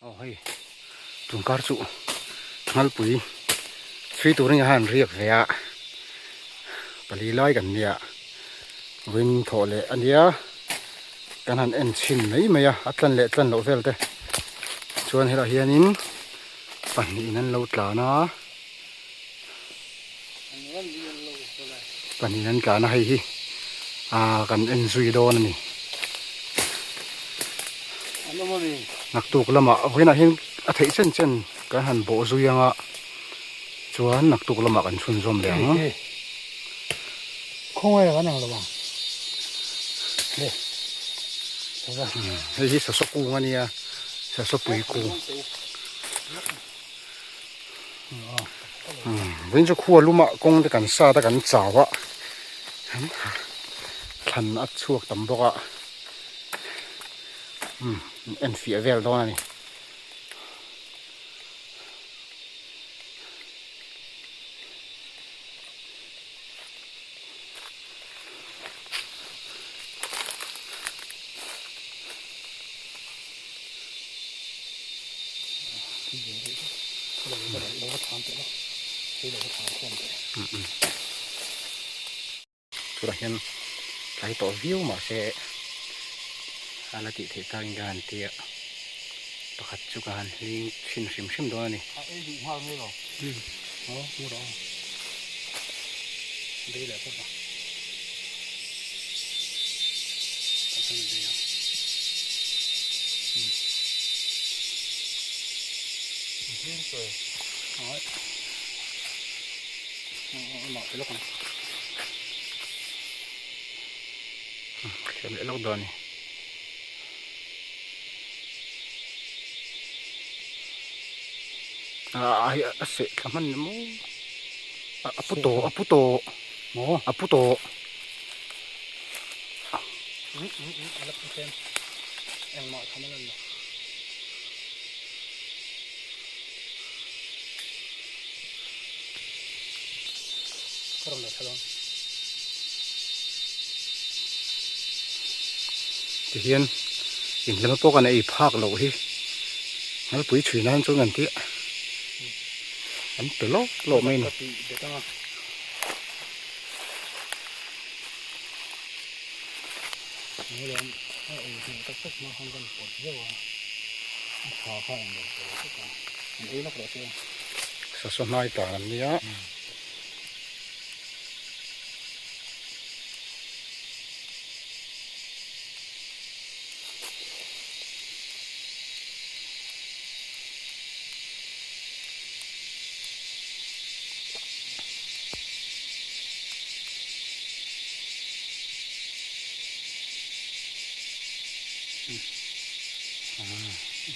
Aw hei tun kar chu Ngalpui chhui turin a han riak ve a, pali lai kan nia vawiin thawh leh a nia kan han en chhin mai mai a, a tlan leh tlan loh vel te chuan helaiah hianin pahnihin an lo tlan a. Pahnih an tlan a hei hi ah kan en zui dawn a ni. Naktuk lamah vawiinah hian a theih chen chen kan han bawh zui ang a chuan naktuk lamah kan chhunzawm leh ang. Hei hi sawsaw kung a nia sawsaw pui kung. Vawiin chu khua lumah kawng te kan sat a kan chau a thlan a chhuak tam bawk a umm en fiah vel dawn a ni. Tunah hian tlai tawh viau mahse a la tih theih takin ka han ti a pakhat chu ka han hling chhin hrim hrim dawn a ni. Thiam leh lawk dawn a ni. Ah hei a seh thla hman maw a pu tawh a pu tawh maw a pu tawh. Tihian inhlema pawh kan ei phak loh hi Ngalpui chhui nan chuan kan tih an pe lawk lawk mai a ni. Sasaw hnai tan an nia.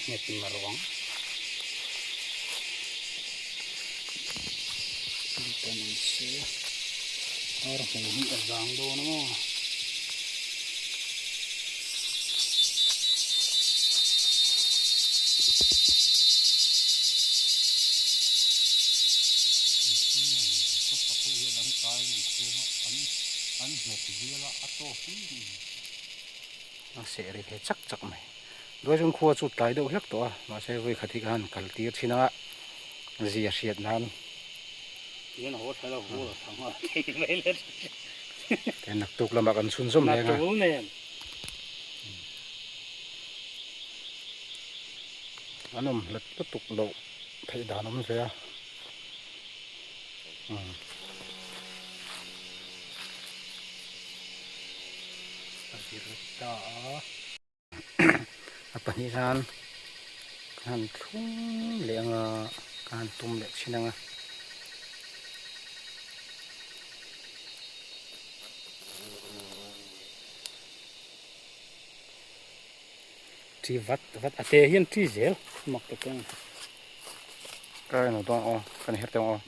Nghet in mar ang. Vitamin C ar hmui hi a zang dawn a maw. A seh ri ve chak chak mai. Duaizun khua chu tlai deuh hlek tawh a, mahse vawi khat hi ka han kal tir thin a, zia hriat nan. Tian naktuk lamah kan chhunzawm leng a. An awm hlat lutuk loh theih dan awm ve a. A vir ta a. A pahnih hian ka han thlung leh ang a, ka han tum leh thin ang a. Thi vat vat a te hian thi zel mak tak ang. Ka eno dawn aw kan her teh ang aw.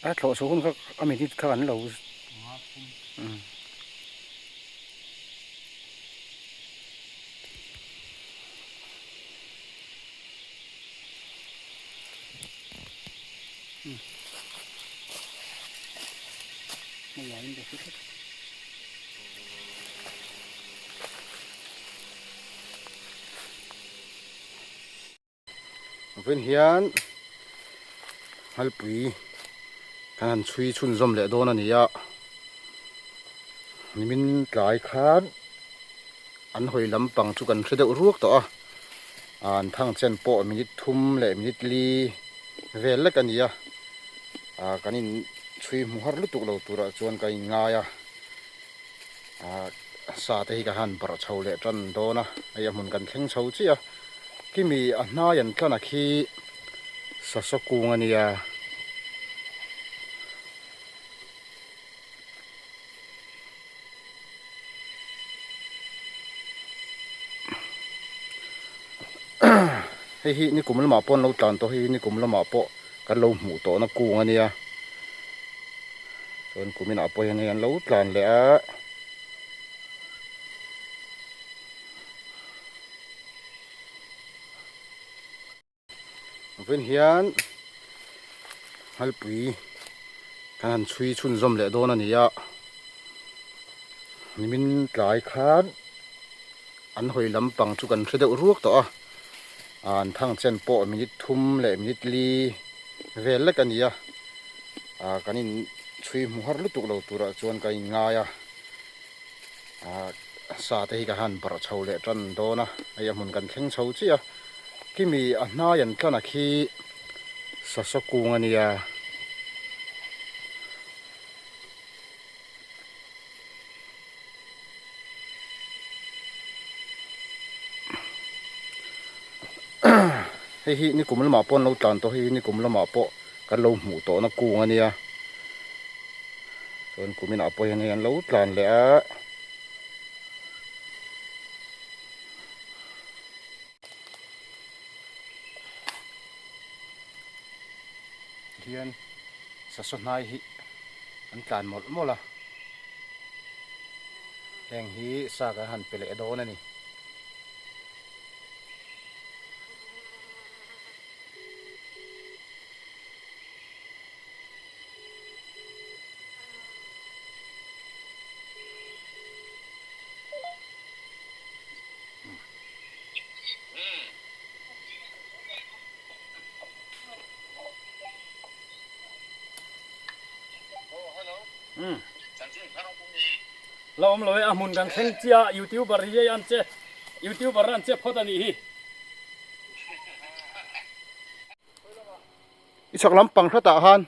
A thlawh chho hun kha a minute kha kan lo Vawiin hian Nghalpui kan han chhui chhunzawm leh dawn a ni a, nimin tlai khan an hawi lampang chu kan hre deuh ruak tawh a, an thang chen pawh minute thum leh minute li vel lek a ni a, kan in chhui hmu har lutuk lo turah chuan ka inngai a. Sa te hi ka han barh chho leh tan dawn a, hei a hmun kan thleng chho chiah a, kimi a hnai an tlan a khi sasaw kung a nia. Hei hi nikum lamah pawh an lo tlan tawh, hei hi nikum lamah pawh kan lo hmuh tawhna kung a nia. Chuan kuminah pawh hian hei an lo tlan leh a. Vawiin hian Nghalpui kan han chhui chhunzawm leh dawn a ni a. Nimin tlai khan an hawi lampang chu kan hre deuh ruak tawh a. An thang chen pawh minute thum leh minute li vel lek a ni a. Kan in chhui hmu har lutuk lo turah chuan ka inngai a. Sa te hi ka han barh chho leh tan dawn a, hei a hmun kan thleng chho chiah a. Kimi a hnai an tlan a khi sasaw kung a nia. Hei hi nikum lamah pawh an lo tlan tawh, hei hi nikum lamah pawh kan lo hmuh tawhna kung a nia. Chuan kuminah pawh hian hei an lo tlan leh a. Hian sasaw hnai hi an tlan mawlh mawlh a. Heng hi sa kan han pe leh dawn a ni. La awm lo e a hmun kan thleng chiah a youtuber hi hei an che youtuber an che phawt a nih hi. I chhak lampang hratah khan.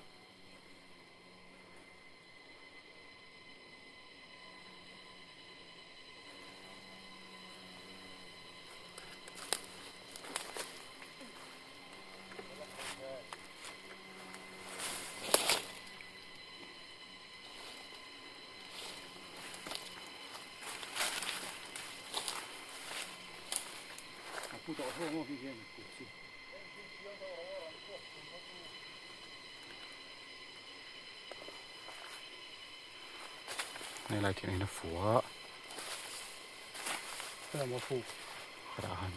Helai thil hian a fu a hetah han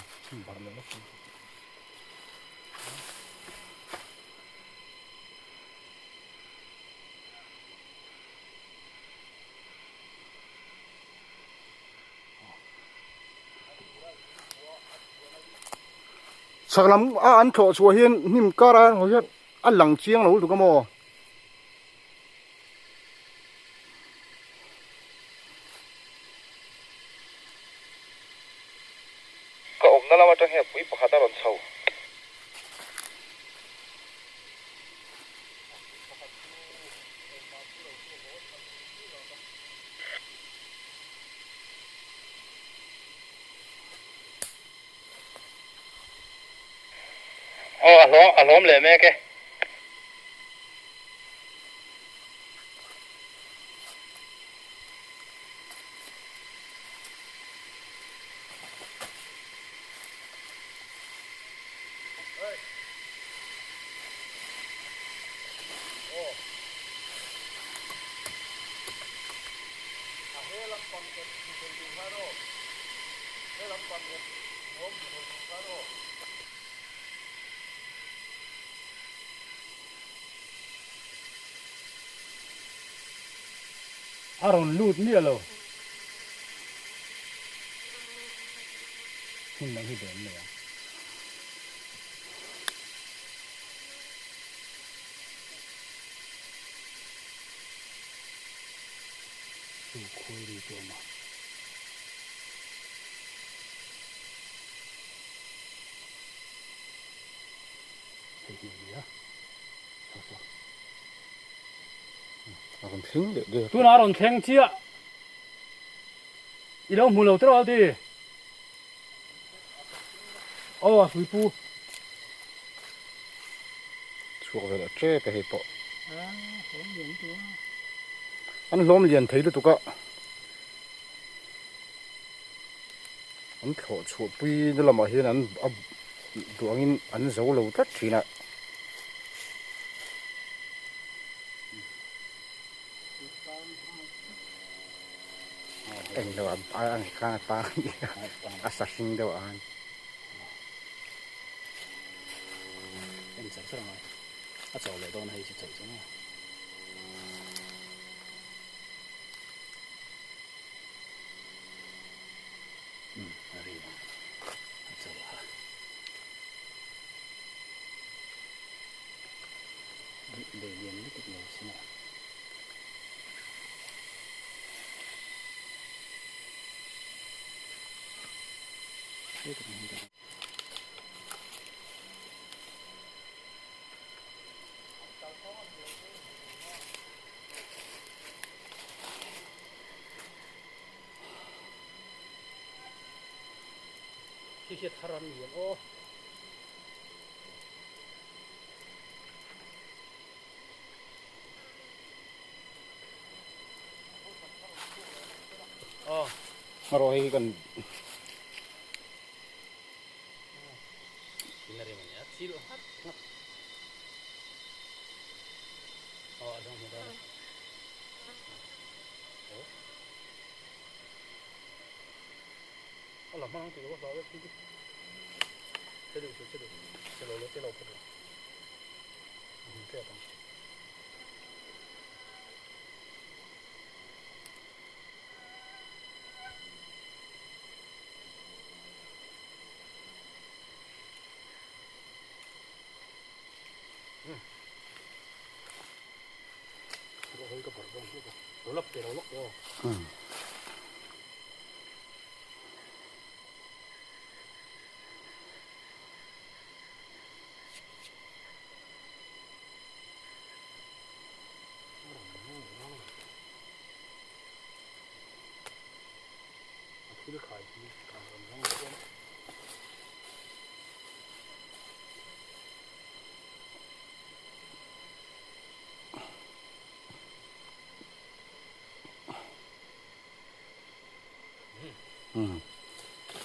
chhak lam a an thlawh chhuah hian hnim kar a hian a lang chiang lo lutuk a maw. Ka awmna lam atang hian pui pakhat a rawn chho. Aw a hlawm a hlawm leh mek e. A rawn lut miah lo. Hmun dang hi bem mai ang. Chu khawi ri chu awm a. Hei hi a ni a. Saw saw. A rawn thleng leh der. Tunah a rawn thleng chiah. I lo hmu lo tawh alti. Aw a hrui pu. Chhuak vel a tep e hei pawh. An hlawm lian thei lutuk a. An thlawh chhuah pui na lamah hian an a duh angin an zo lo tlat thin a. Englo a a khan a tang a sa hring deuh a han. En char char angai a chaw leh dawn a hei chu chawlh chu maw. Umm a ri ang a chawl ha. Bei lian lutuk lo sin a. Khi khi thar an ni em aw. Hmarawh hei hi kan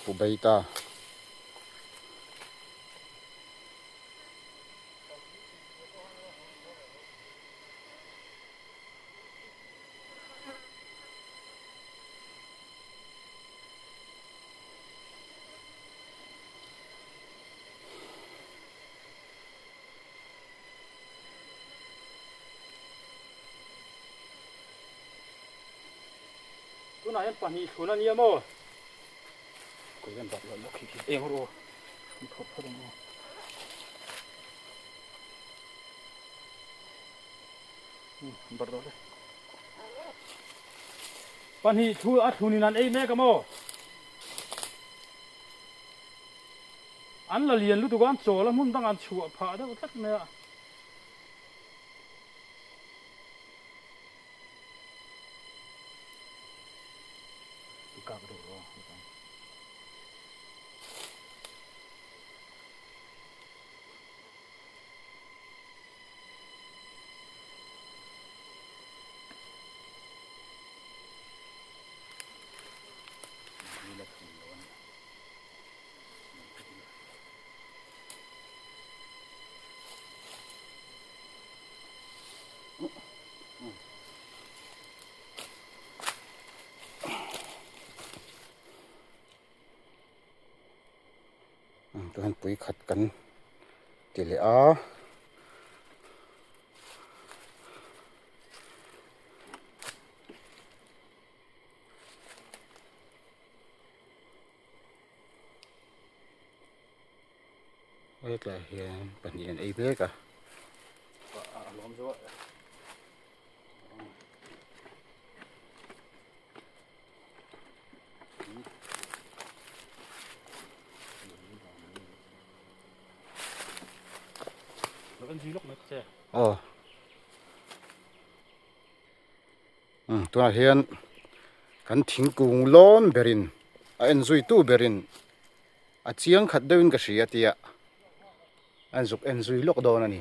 Pu Beita. Tunah hian pahnih thlun a nia maw? Kawih an bat loh lawk hi khi. Eng rawh aw. An phawrh phawt ang aw. Hmm, bar rawh le. Pahnih thu a thlunin an ei mek a maw? An la lian lutuk a, an chawl a hmun dang an chhuah phah deuh tlat mai a. Kak deuh rawh a. Tuan pui khat kan ti leh a. Hetlai hian pahnih an ei mek a. Aw umm tunah hian kan thingkung lawn berin a en zui tu berin a chiang khat deuhin ka hria tia an zuk en zui lawk dawn a ni.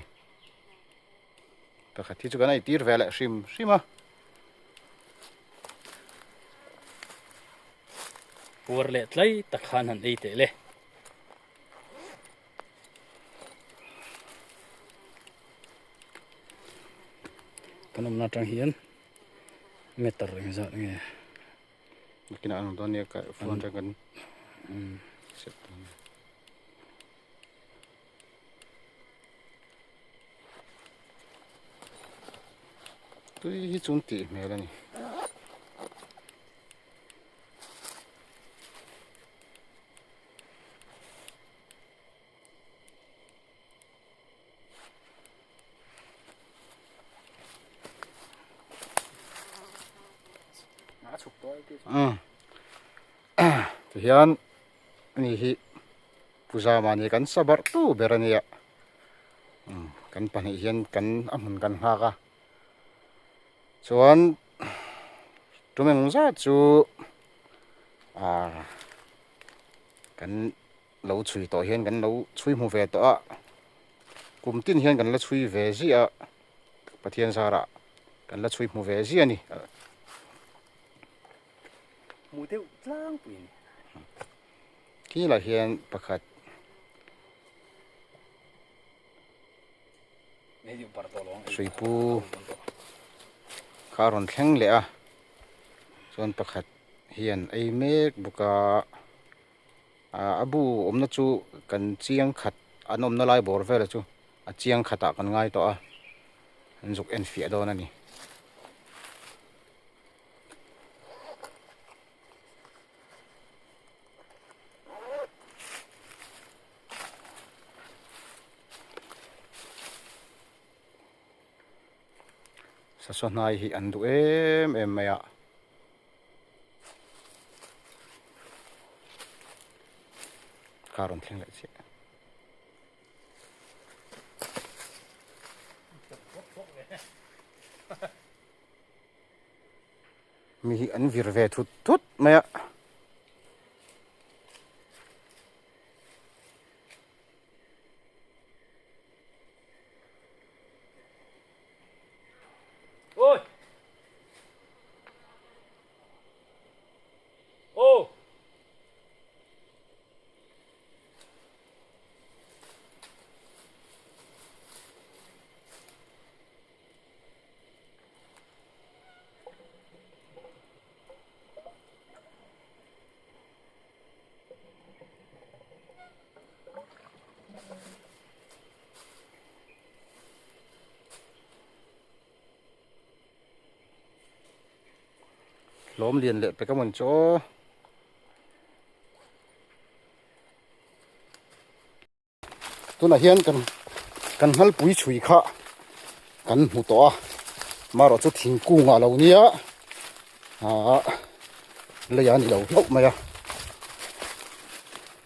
Pakhat hi chu kan eitir ve leh hrim hrim a. Puar leh tlai tak khan han ei teh le. Kan awmna atang hian meter engzat nge. Nakinah an awm dawn nia ka phone atang kan set dawn. Tui hi chu an tih hmel a ni. Tihian ani hi Puja mahni kan sa barh tu ber a nia kan pahnih hian kan a hmun kan nghak a chuan tum eng zat chu ah kan lo chhui tawh hian kan lo chhui hmu ve tawh a kum tin hian kan la chhui ve ziah a Pathian zarah kan la chhui hmu ve ziah a ni. Hmu deuh tlangpui a ni. Kilah hian pakhat hruipu kha a rawn thleng leh a chuan pakhat hian ei mek bawk a a bu awmna chu kan chiang khat an awmna lai bawr vel chu a chiang khatah kan ngai tawh a an zuk en fiah dawn a ni. Sasaw hnai hi an duh em em mai a. Kha rawn thleng leh chiah. Mi hi an vir ve thut thut mai a. Ôi. Ô. Hlawm lian leh pek a mawn chu aw. Tunah hian kan kan nghalpui chhui kha kan hmu tawh a marawh chu thingkung ah lo nia ahh lei a ni lo hlauh mai a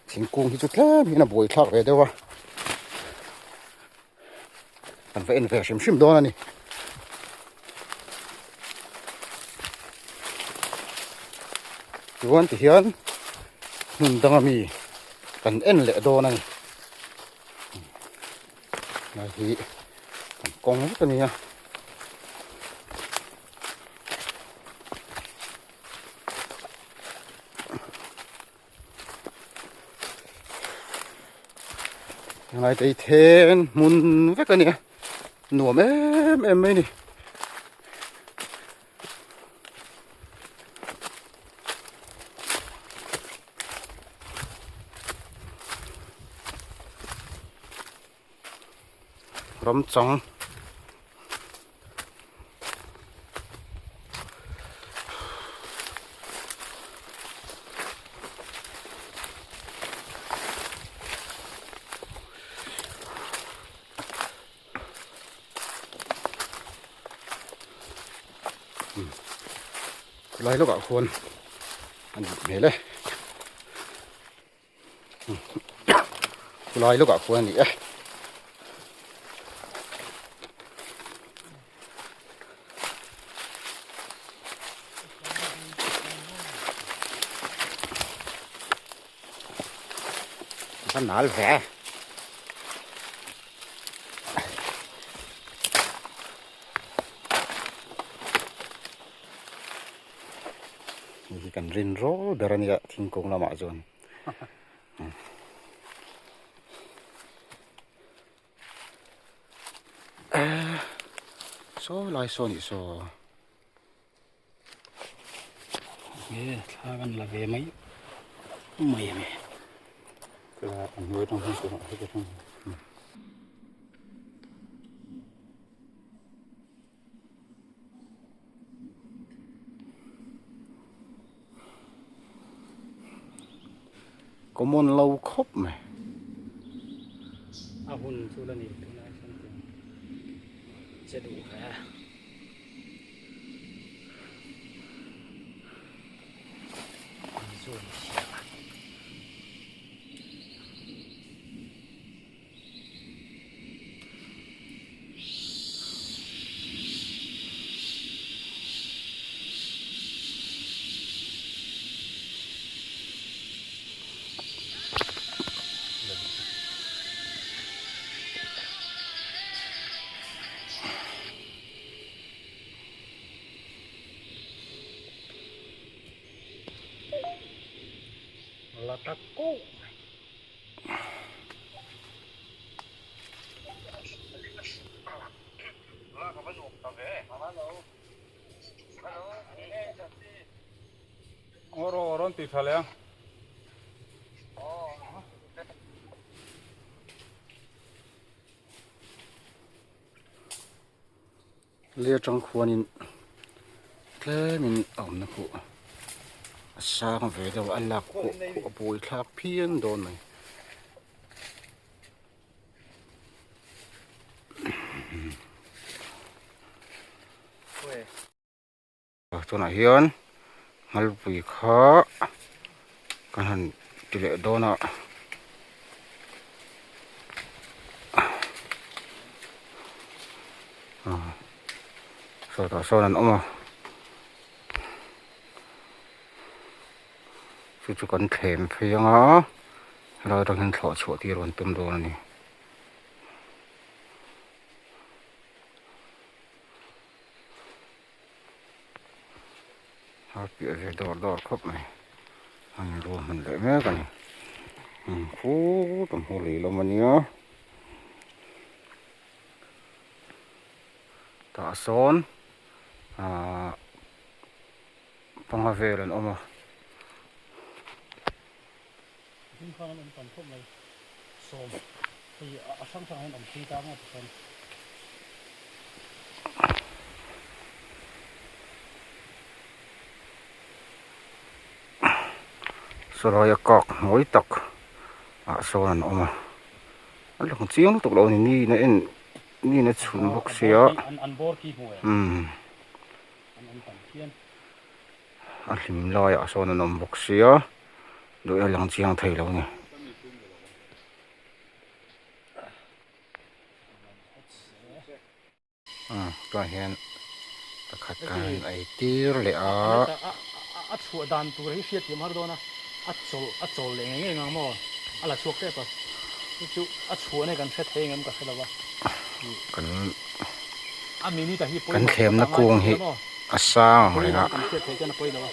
thingkung hi chu tlem hian a buai thlak ve deuh a kan va en ve hrim hrim dawn a ni. Chuan tihian hmun danga mi kan en leh dawn a ni lai hi kan kawng vek a nia. Ngai tei then hmun vek a nia nuam em em mai a ni. Ramchang. Lai lawkah khuan a nih hmel e khulai lawkah khuan a ni e. Va nal ve. Hei hi kan rin rawl ber a nia thingkung lamah chuan. Saw lai saw nih saw. Nge thla kan la ve mai mai a nge. Thla an hnuai tang hian tawh heti tang. Common lo khawp mai. A hun chu la ni tunah hian tiang che duh ve. La ta ko. Ro rawn ti tha leh a. Lei atang khuanin tlemin a awmna pawh a sang ve deuh a, a lak pawh a buai thlak phian dawn mai. Tunah hian ngalpui kha kan han ti leh dawn a sawtah sawn an awm a chu chu kan thlem phei anga helai atang hian thlawh chhuah tir an tum dawn a ni. A piah ve dawr dawr khawp mai an ruahman leh mek a ni khut a hmu lei lam a nia tah sawn ahh panga vel an awm a. Sawlaia kak hnuai tak ah sawn an awm a a lang chiang lutuk lo a ni ni in a en ni in a chhun bawk sia umm a hlim laiah sawn an awm bawk sia. Duh e lang chiang thei lo ni. Tunah hian pakhat kan ei tir leh a. A chhuah dan tur hi hriat thiam har dawn a, a chawl a chawl leh ngei ngei ngang maw a la chhuak tep a, chu chu a chhuah nge kan hre thei engem ka hre lo a. Kan A minute a hi kan thlemna kung hi a sang ang reng a. Kan hriat theih chuan a pawi lo a.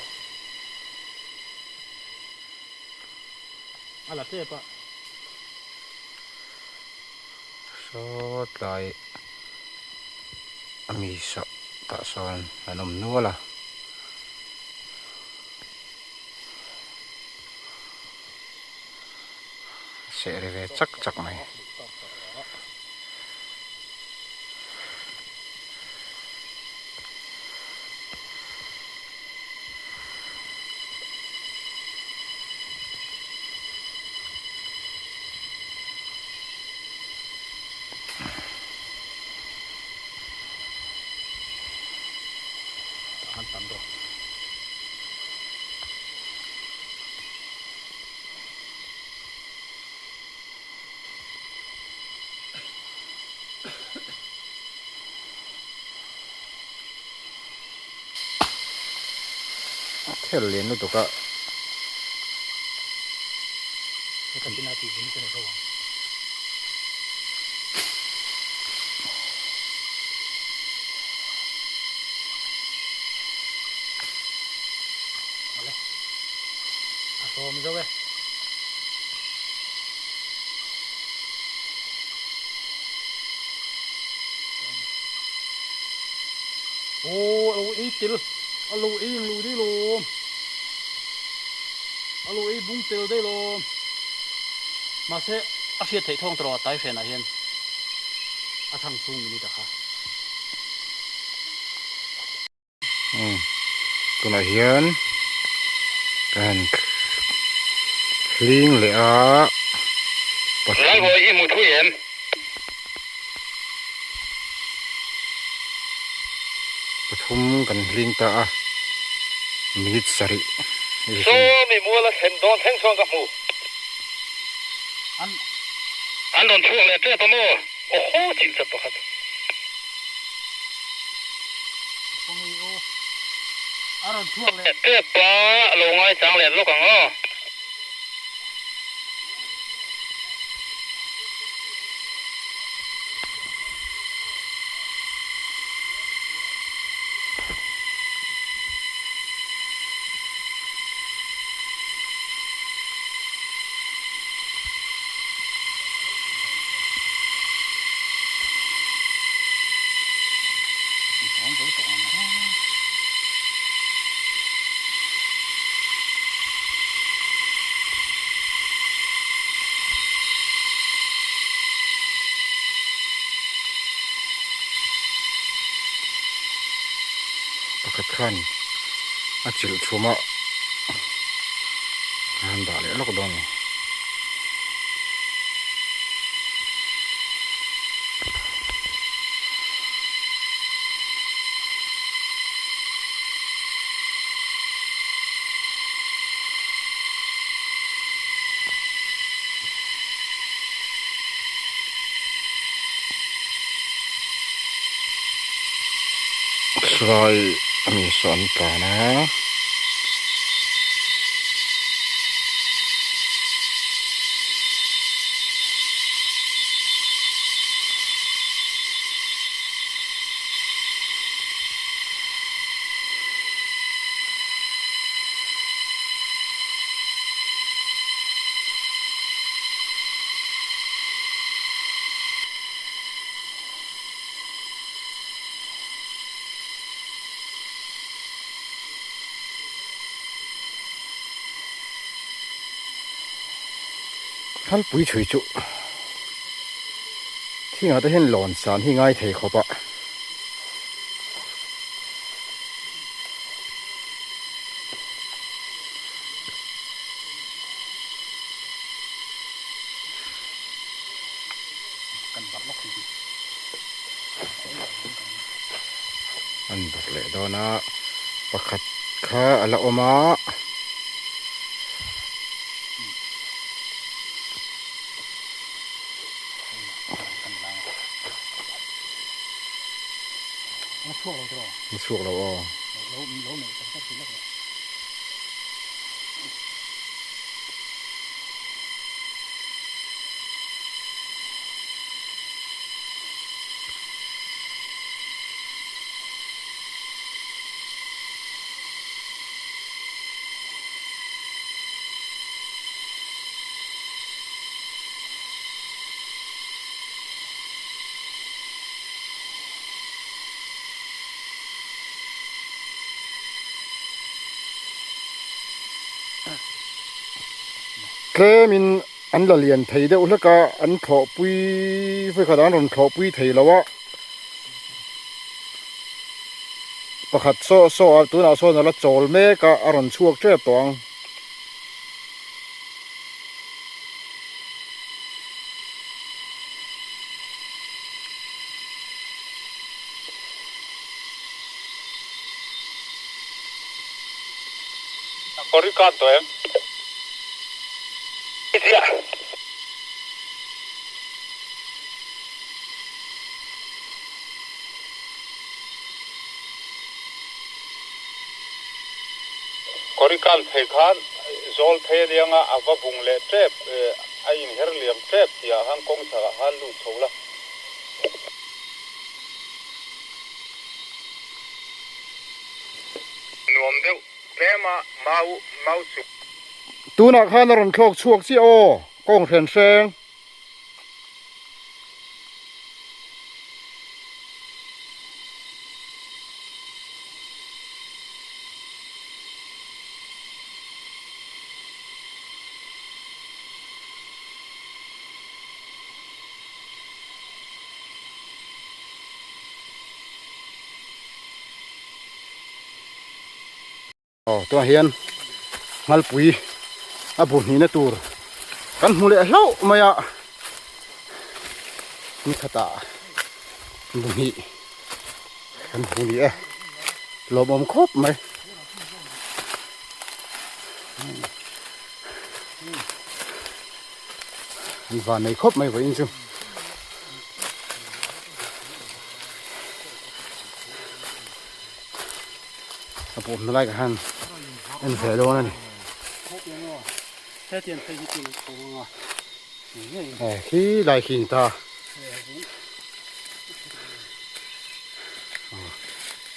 A la tep a. Saw tlai a mi sah tah sawn an awm nual a. Seh ri ve chak chak mai. tam rawh. A thel lian lutuk a. Aw a lo ei tel a lo ei ang lo daih lawm a lo ei bung tel daih lawm mahse a hriat theih thawng tawh a tai hrenah hian a thang chhung minute a kha. Tunah hian ka han hling leh a Laibawi i hmu thui em? Pathum kan hling ta a minute sarih Saw mi mual a thlen dawn thleng chuan ka hmu. An rawn chhuak leh tep a maw? Awhaw chil chat pakhat. Tep a lo ngaichang leh lawk ang aw. Pakhat khan a chilh chhum a a han dah leh lawk dawn a ni. Hrai a mi saw an tlan a. Thalpui chhui chu thingah te hian lawn san hi ngai thei khawp a. An barh leh dawn a pakhat kha a la awm a. A chhuak lo aw. Tlemin an la lian thei deuh hlek a, an thlawhpui vawikhat an rawn thlawhpui thei lo a, pakhat saw saw a tunah sawn a la chawl mek a, a rawn chhuak tep tawh ang. Kawr i kan tawh em? Chiah. Kawr i kan phei khan zawl phei anianga a va bung leh tep a inher liam tep tih ah khan kawng chhak ah khan lut chho la. Nuam deuh tlem a mau mau chu. Tunah khan a rawn thlawk chhuak chiah aw, kawng hren hreng. Aw tunah hian Nghalpui a bu hnihna tur kan hmu leh hlauh mai a ni khatah bu hnih kan hmu ni e lawmawm khawp mai. An van nei khawp mai vawiin chu. A pawhna lai ka han en ve dawn a ni. Khi lai khi ni ta.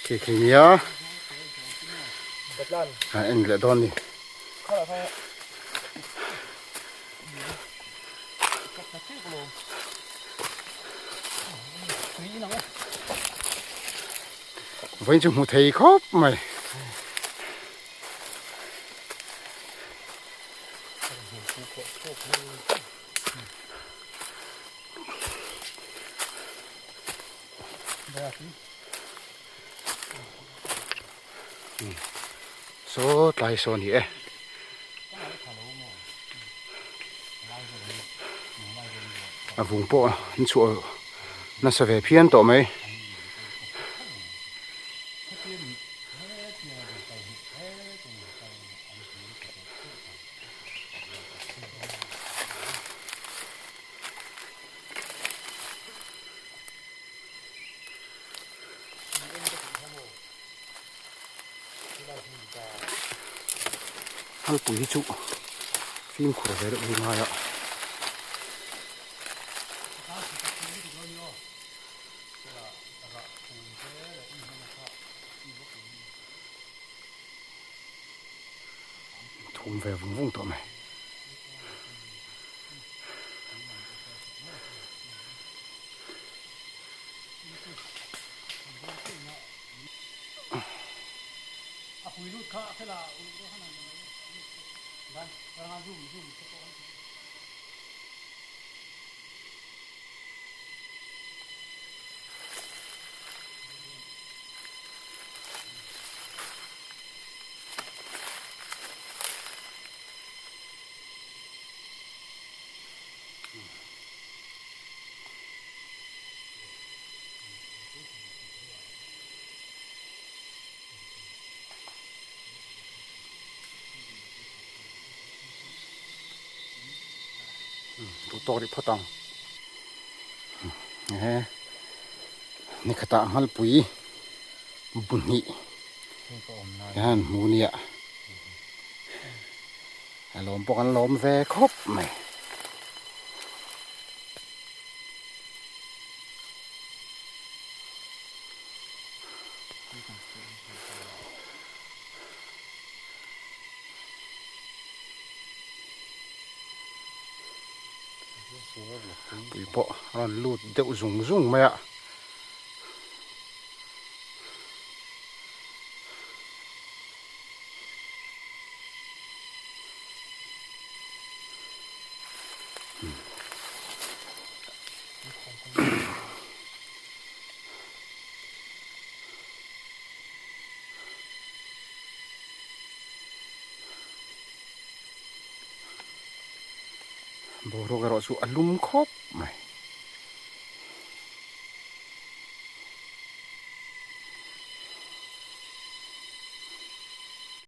Khi khi nia. En leh dawn ni. Vawiin chu hmu thei khawp mai. Saw tlai saw a ni e. A vung pawh an chhuah nasa ve phian tawh mai. Halpui hi chu fimkhur ve deuh hi ngai a. Thum ve vung vung tawh mai. Duh tawk rih phawt ang ehe ni khatah Nghalpui bu hnih hian hmu nia a lawm pawh kan lawm ve khawp mai. Tui pawh a rawn lut deuh zung zung mai a. Boruak erawh chu a lum khawp mai.